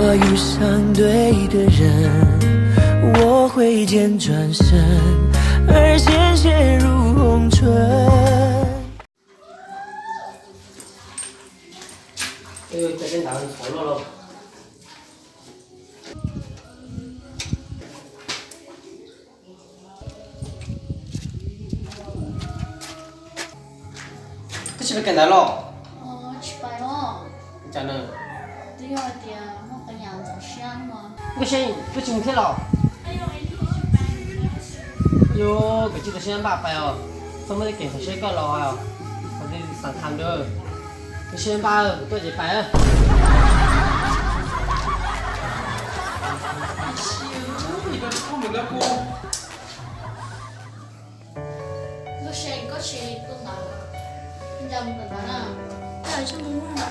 我遇上对的人，我会简单转身，而鲜血如红唇。 Koj tsis pais kawm ntawv los? Tsis pais os. Cas na? Twb yog hais tias muaj qee yam ntxhov siab no. Koj tsis mus thiab los? Yus kawm tsis tau siab npaj pais os. Txhob muaj tej kev ntxhov siab koj los os. Qhov twg xam tham dua. Koj siab npaj, koj ces pais. Koj tsis tuaj ntawd, nca mus kawm ntawv na. Cas tsis mus na?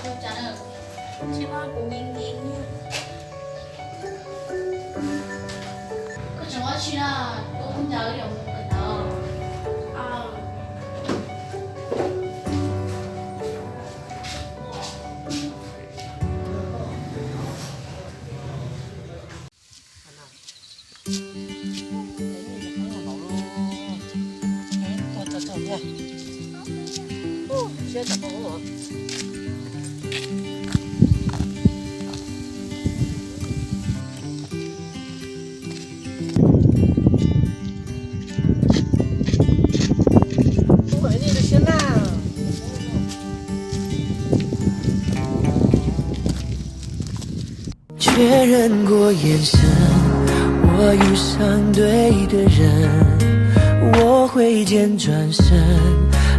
Ua cas na? Tsis mus kuv nkees nkees. Koj tseem ua dab tsi na? Koj nca wb yuav mus kawm ntawv. Ua li siab na. 确认过眼神，我遇上对的人，我挥剑转身，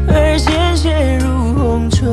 而鲜血如红唇。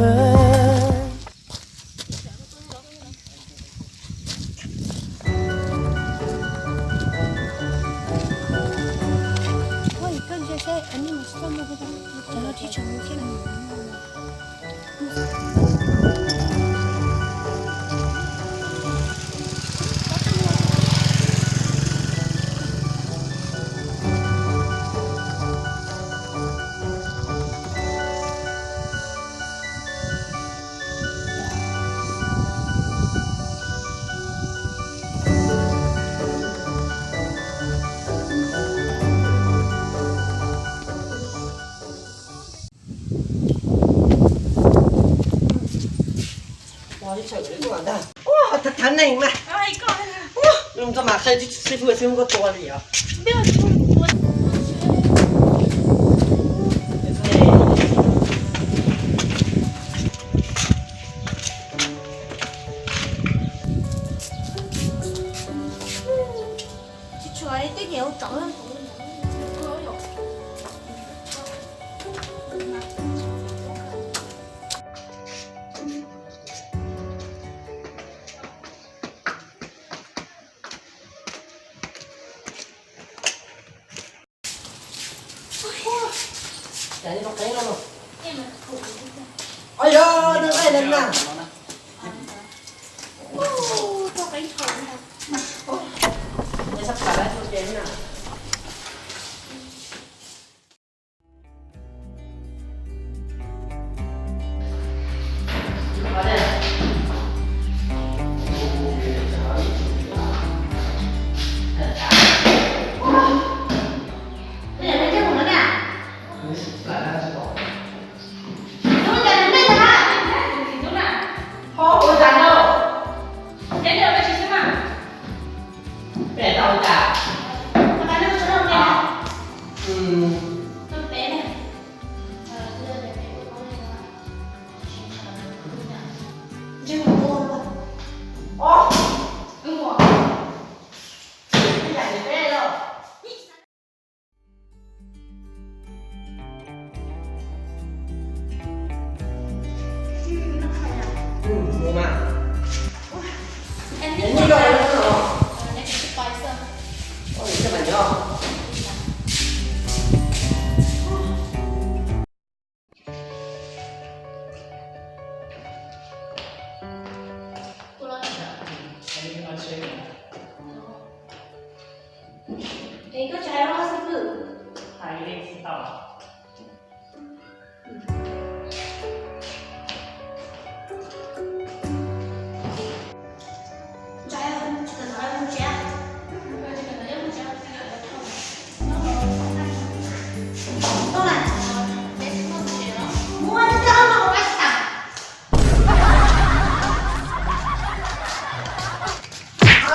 Ua, thav neeg mas. Ua, txoj mas qhia xib fwb xib fwb koj tua li os.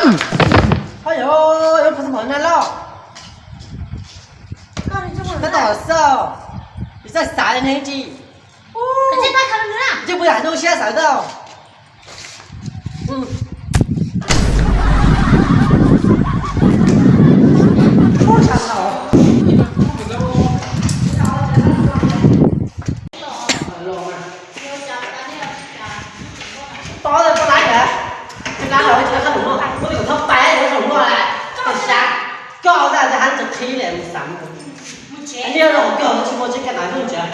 Oj yog, yog puas tau mov na los? Tab tom xwb, yus txawj xav li ne tsis. Tsis puas yam nug siab xav tau. Tod lawm, koj lab ntawd, koj lab los tsis tau qab lus no, koj li kom thoob pais lawm qab lus no lawm, koj sab, koj ua ntej ntawd hab tsis qhib lawm mus xav mus. Liaj los koj tsis muaj tsev kag ntawd hnub ntawd.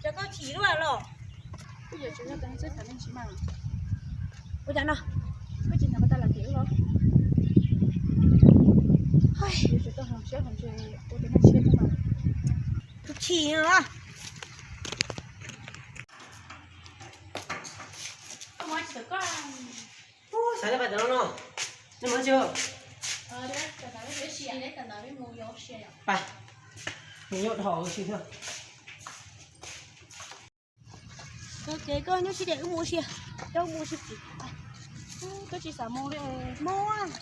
Cov koj chim luaj los? Kuv yuav tsum yog tus neeg txawj tham neeg tsis mas. Ua cas no? Koj tsis hnov koj tas lam tiam wb los? Yuav tsum tau hloov siab hloov ntsws ua tus neeg tshiab thiab mas. Tus chim no. Xav li pais tam no no, nej mus tsis? Pais, mus nyob dhau si thiab. Koj kev koj nyob sib deb wb mus ua si, coj mus ua si. Koj tsis xav mus li mus.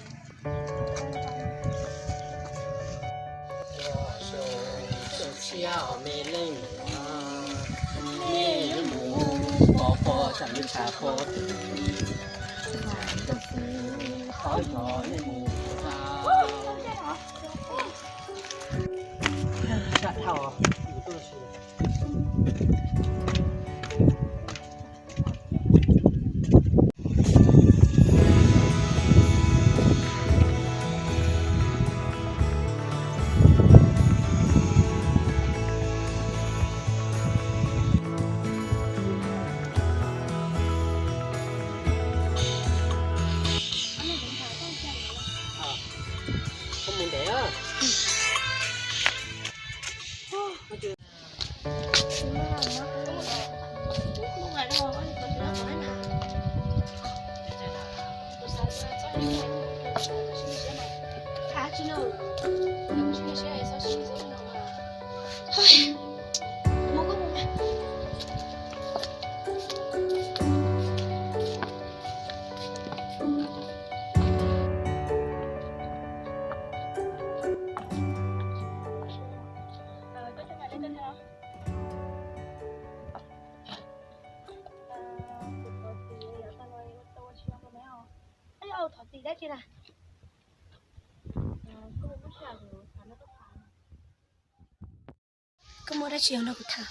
Koj muaj dab tsi no kuv tham.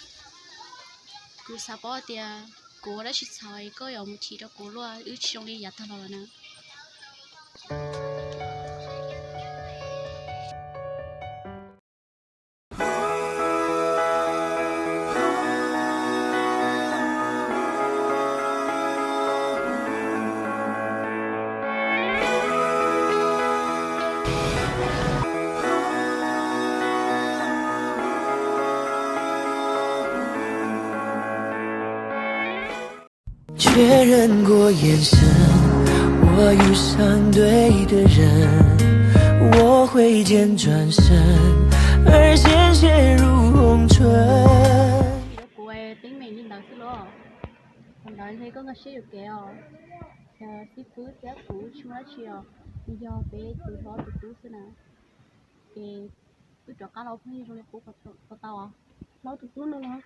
Kuv xav paub tias kuv ua dab tsi txhaum koj yuav mus chim rau kuv luaj, wb tsis zoo li yav tag los lawm na. Kuv teeb meem li ntawd xwb los. Thaum ntawd ntshe koj nkag siab yuam kev os. Xib fwb thiab kuv tsis muaj dab tsi os, yog peb tus hlob tus tub xwb na. Ces wb rov qab los phooj ywg zoo li qub puas tau? Hlob tus tub no los?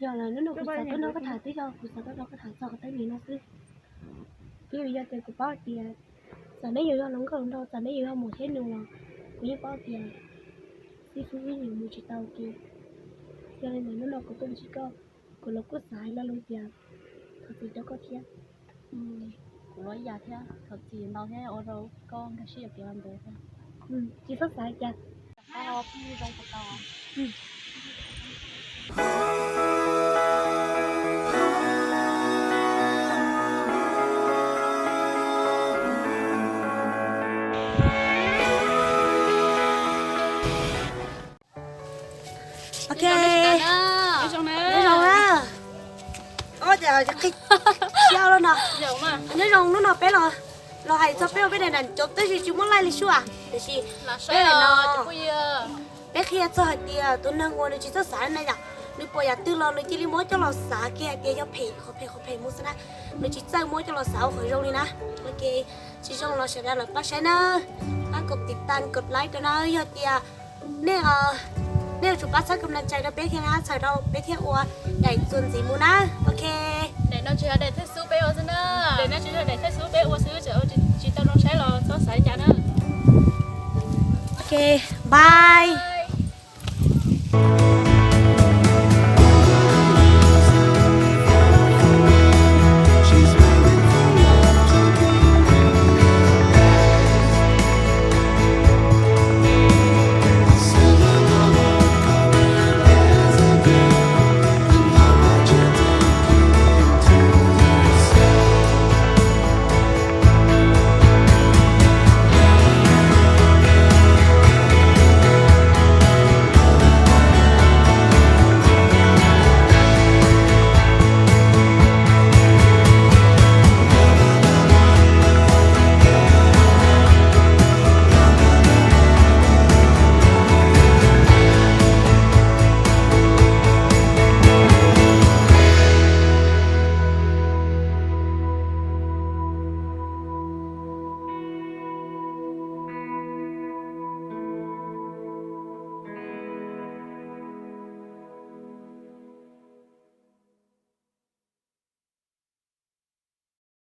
Yog lawm, hnub no kuv xav tuaj nrog koj tham, twb yog kuv xav tuaj nrog koj tham txog qhov teeb meem no xwb. Vim yog tias kuv paub tias txawm neb yuav yog hluas nkauj hluas nraug, txawm neb yuav yog muam thiab nus los kuv yeej paub tias xib fwb wb yeej mus tsis tau ua ke. Yog li ntawd hnub no kuv tuaj ntsib koj, kuv los kuj xav hais lo lus tias thov txim rau koj thiab. Kuv los ib yam thiab, thov txim ntau thiab ua rau koj nkag siab yuam kev los ntawd thiab. Tsis txhob xav li cas. Ok. Nyob zoo na. Nyob zoo na. Ob, cas Siab los no. Nyob zoo, hnub no peb los, los hais txog peb ua peb daim nram cov twb tsis muaj laij li sub, tiam sis peb daim no peb qhia txog hais tias tus neeg uas nws tsis txawj xav na yom, nws pom yam twg los nws cia li muab coj los xav kiag hais tias yog phem, qhov phem qhov phem mus xwb na. Nws tsis txawj muab coj los xav ua qhov zoo li na. Ok, tsis zoo los sawv daws los pab saib na, pab kom tiv tas kom like rau na, yog tias nej, nej yuav tsum pab txhawb kam na tsais rau peb thiab na, txhawm rau peb thiaj ua daim txuas ntxiv mus na. Ok, daim no tsis yog daim thawj xub peb ua xwb na, daim no tsis yog daim thawj xub peb ua xwb, tsis tau zoo saib los txhob xav li cas na. Ok, bye.